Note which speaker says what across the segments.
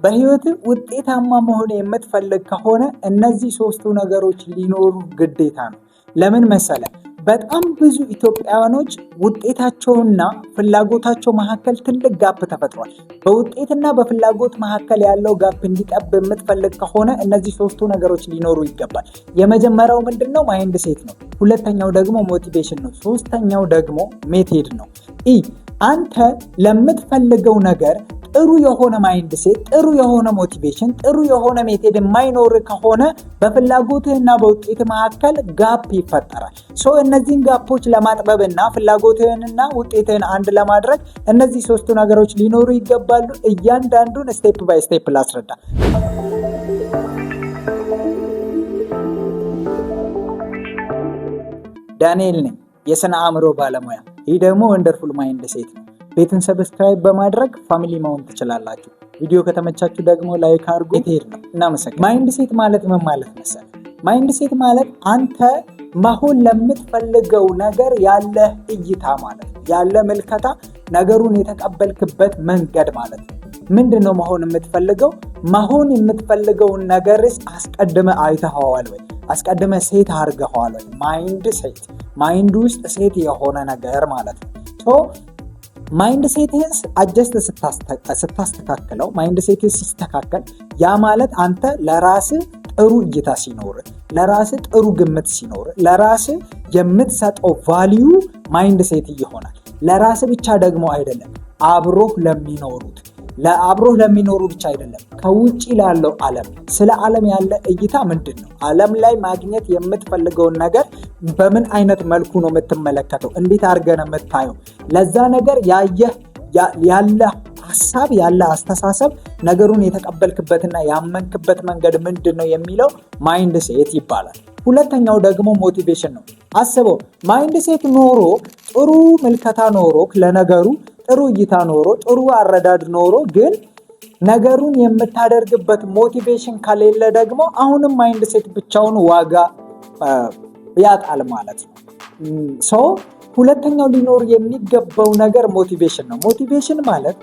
Speaker 1: በህይወት ውጤታማ መሆን የምትፈልግ ከሆነ እነዚህ ሶስቱ ነገሮች ሊኖሩ ግዴታ ነው። ለምን መሰለ? በጣም ብዙ ኢትዮጵያውያኖች ውጤታቸውና ፍላጎታቸው መካከል ትልቅ gap ተፈጥሯል። በውጤትና በፍላጎት መካከል ያለው gap እንዲጠብ የምትፈልግ ከሆነ እነዚህ ሶስቱ ነገሮች ሊኖሩ ይገባል። የመጀመሪያው ምንድን ነው? Mindset ነው። ሁለተኛው ደግሞ motivation ነው። ሶስተኛው ደግሞ method ነው። አንተ ለምትፈልገው ነገር ጥሩ የሆነ mindset፣ ጥሩ የሆነ motivation፣ ጥሩ የሆነ method የማይኖር ከሆነ በፍላጎትህና በውጤት መካከል gap ይፈጠራል። So እነዚህን gap ኦች ለማጥበብና ፍላጎትህንና ውጤትህን አንድ ለማድረግ እነዚህ ሶስቱ ነገሮች ሊኖሩ ይገባሉ። እያንዳንዱን step by step ላስረዳ። ዳንኤል ነኝ፣ የስነ አእምሮ ባለሙያ። ይህ ደግሞ Wonderful Mindset ነው። ቤትን subscribe በማድረግ family መሆን ትችላላችሁ። ቪዲዮ ከተመቻችሁ ደግሞ like አድርጉ። ሄድ ነው። እናመሰግናለን። Mindset ማለት ምን ማለት መሰለህ? Mindset ማለት አንተ መሆን ለምትፈልገው ነገር ያለህ እይታ ማለት ነው። ያለ ምልከታ፣ ነገሩን የተቀበልክበት መንገድ ማለት ነው። ምንድን ነው መሆን የምትፈልገው? መሆን የምትፈልገውን ነገርስ አስቀድመህ አይተኸዋል ወይ? አስቀድመህ set አድርገኸዋል ወይ? Mindset mind ውስጥ set የሆነ ነገር ማለት ነው። Mindset ህን adjust ስታስተካክለው፣ mindset ህ ሲስተካከል፣ ያ ማለት አንተ ለራስህ ጥሩ እይታ ሲኖር፣ ለራስህ ጥሩ ግምት ሲኖር፣ ለራስህ የምትሰጠው value mindset ይሆናል። ለራስህ ብቻ ደግሞ አይደለም፣ አብሮህ ለሚኖሩት፣ ለአብሮህ ለሚኖሩ ብቻ አይደለም፣ ከውጭ ላለው ዓለም፣ ስለ ዓለም ያለ እይታ ምንድን ነው? ዓለም ላይ ማግኘት የምትፈልገውን ነገር በምን አይነት መልኩ ነው የምትመለከተው? እንዴት አድርገህ ነው የምታየው? ለዛ ነገር ያየህ ያለ ሀሳብ፣ ያለ አስተሳሰብ፣ ነገሩን የተቀበልክበትና ያመንክበት መንገድ ምንድን ነው የሚለው mindset ይባላል። ሁለተኛው ደግሞ motivation ነው። አስበው፣ mindset ኖሮ፣ ጥሩ ምልከታ ኖሮ፣ ለነገሩ ጥሩ እይታ ኖሮ፣ ጥሩ አረዳድ ኖሮ ግን ነገሩን የምታደርግበት motivation ከሌለ ደግሞ አሁንም mindset ብቻውን ዋጋ ያጣል ማለት ነው። So ሁለተኛው ሊኖር የሚገባው ነገር motivation ነው። Motivation ማለት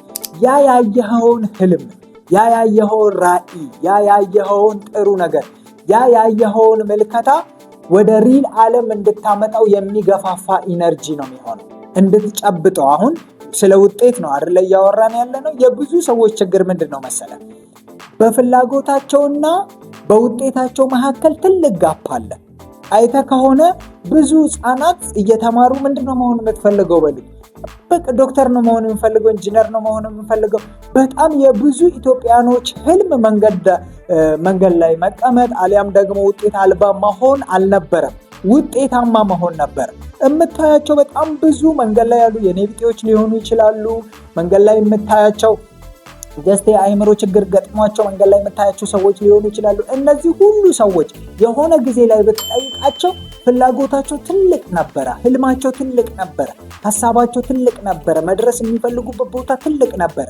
Speaker 1: ያ ያየኸውን ህልም፣ ያ ያየኸውን ራዕይ፣ ያ ያየኸውን ጥሩ ነገር፣ ያ ያየኸውን ምልከታ ወደ real ዓለም እንድታመጣው የሚገፋፋ energy ነው የሚሆነው እንድትጨብጠው። አሁን ስለ ውጤት ነው አይደለ እያወራን ያለ ነው። የብዙ ሰዎች ችግር ምንድን ነው መሰለ? በፍላጎታቸውና በውጤታቸው መካከል ትልቅ gap አለ። አይተህ ከሆነ ብዙ ህፃናት እየተማሩ ምንድን ነው መሆን የምትፈልገው በሉት፣ በቃ ዶክተር ነው መሆን የምፈልገው፣ ኢንጂነር ነው መሆን የምፈልገው። በጣም የብዙ ኢትዮጵያኖች ህልም መንገድ ላይ መቀመጥ አሊያም ደግሞ ውጤት አልባ መሆን አልነበረም፣ ውጤታማ መሆን ነበር። የምታያቸው በጣም ብዙ መንገድ ላይ ያሉ የኔ ቢጤዎች ሊሆኑ ይችላሉ። መንገድ ላይ የምታያቸው just የአእምሮ ችግር ገጥሟቸው መንገድ ላይ የምታያቸው ሰዎች ሊሆኑ ይችላሉ። እነዚህ ሁሉ ሰዎች የሆነ ጊዜ ላይ ብትጠይቃቸው ፍላጎታቸው ትልቅ ነበረ፣ ህልማቸው ትልቅ ነበረ፣ ሀሳባቸው ትልቅ ነበረ፣ መድረስ የሚፈልጉበት ቦታ ትልቅ ነበረ።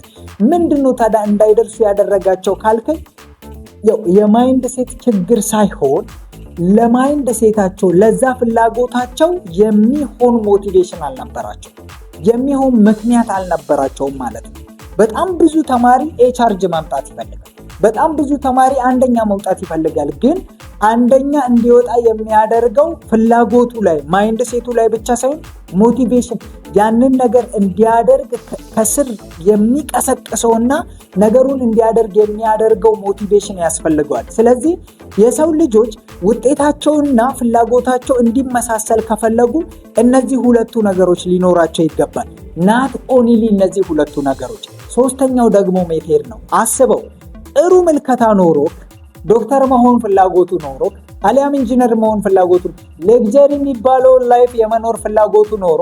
Speaker 1: ምንድነው ታዲያ እንዳይደርሱ ያደረጋቸው ካልከኝ የ mindset ችግር ሳይሆን ለ mindset ኣቸው፣ ለዛ ፍላጎታቸው የሚሆን motivation አልነበራቸው፣ የሚሆን ምክንያት አልነበራቸውም ማለት ነው። በጣም ብዙ ተማሪ A charge ማምጣት ይፈልጋል። በጣም ብዙ ተማሪ አንደኛ መውጣት ይፈልጋል። ግን አንደኛ እንዲወጣ የሚያደርገው ፍላጎቱ ላይ፣ mindset ኡ ላይ ብቻ ሳይሆን motivation፣ ያንን ነገር እንዲያደርግ ከስር የሚቀሰቅሰውና ነገሩን እንዲያደርግ የሚያደርገው motivation ያስፈልገዋል። ስለዚህ የሰው ልጆች ውጤታቸውና ፍላጎታቸው እንዲመሳሰል ከፈለጉ እነዚህ ሁለቱ ነገሮች ሊኖራቸው ይገባል። Not only እነዚህ ሁለቱ ነገሮች፣ ሶስተኛው ደግሞ method ነው። አስበው፣ ጥሩ ምልከታ ኖሮ፣ ዶክተር መሆን ፍላጎቱ ኖሮ፣ አሊያም ኢንጂነር መሆን ፍላጎቱ፣ luxury የሚባለውን life የመኖር ፍላጎቱ ኖሮ፣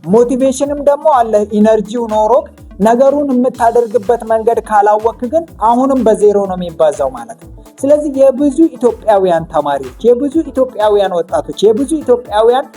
Speaker 1: motivation ም ደግሞ አለ፣ energy ው ኖሮ ነገሩን የምታደርግበት መንገድ ካላወክ ግን አሁንም በዜሮ ነው የሚባዛው ማለት ነው። ስለዚህ የብዙ ኢትዮጵያውያን ተማሪዎች፣ የብዙ ኢትዮጵያውያን ወጣቶች፣ የብዙ ኢትዮጵያውያን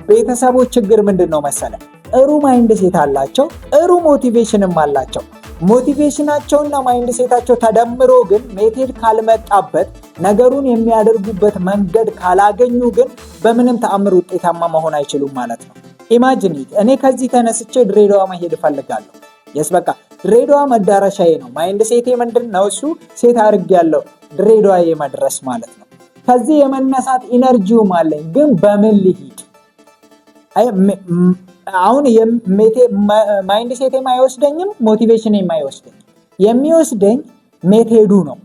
Speaker 1: ቤተሰቦች ችግር ምንድን ነው መሰለ? ጥሩ mindset አላቸው፣ ጥሩ motivation ም አላቸው። Motivation ኣቸውና mindset ኣቸው ተደምሮ ግን method ካልመጣበት፣ ነገሩን የሚያደርጉበት መንገድ ካላገኙ ግን በምንም ተአምር ውጤታማ መሆን አይችሉም ማለት ነው። Imagine፣ እኔ ከዚህ ተነስቼ ድሬዳዋ መሄድ እፈልጋለሁ። Yes፣ በቃ ድሬዳዋ መዳረሻዬ ነው። Mindset ኤ ምንድን ነው? እሱ set አድርጌያለሁ ድሬዳዋ የመድረስ ማለት ነው። ከዚህ የመነሳት energy ውም አለኝ። ግን በምን ልሂድ? አሁን mindset ኤም አይወስደኝም፣ motivation ኤም አይወስደኝም። የሚወስደኝ method ኡ ነው።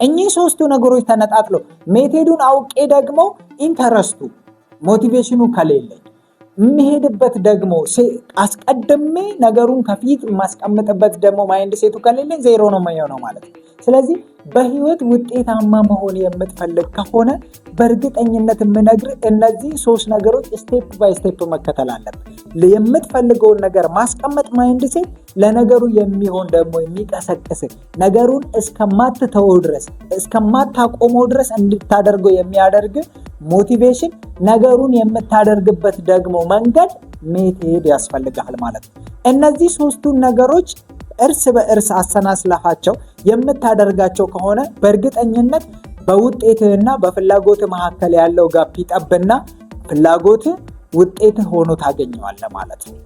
Speaker 1: እኚህ ሶስቱ ነገሮች ተነጣጥለው method ኡን አውቄ ደግሞ interest ኡ motivation ኑ ከሌለኝ፣ የምሄድበት ደግሞ አስቀድሜ ነገሩን ከፊት የማስቀምጥበት ደግሞ mindset ኡ ከሌለኝ ዜሮ ነው የሚሆነው ማለት ነው። ስለዚህ በህይወት ውጤታማ መሆን የምትፈልግ ከሆነ በእርግጠኝነት የምነግርህ እነዚህ ሶስት ነገሮች step by step መከተል አለብህ። የምትፈልገውን ነገር ማስቀመጥ mindset፣ ለነገሩ የሚሆን ደግሞ የሚቀሰቅስ፣ ነገሩን እስከማትተወው ድረስ፣ እስከማታቆመው ድረስ እንድታደርገው የሚያደርግ motivation፣ ነገሩን የምታደርግበት ደግሞ መንገድ method ያስፈልግሃል ማለት ነው። እነዚህ ሶስቱን ነገሮች እርስ በእርስ አሰናስለሃቸው የምታደርጋቸው ከሆነ በእርግጠኝነት በውጤትህና በፍላጎትህ መካከል ያለው gap ይጠብና ፍላጎትህ ውጤትህ ሆኖ ታገኘዋለህ ማለት ነው።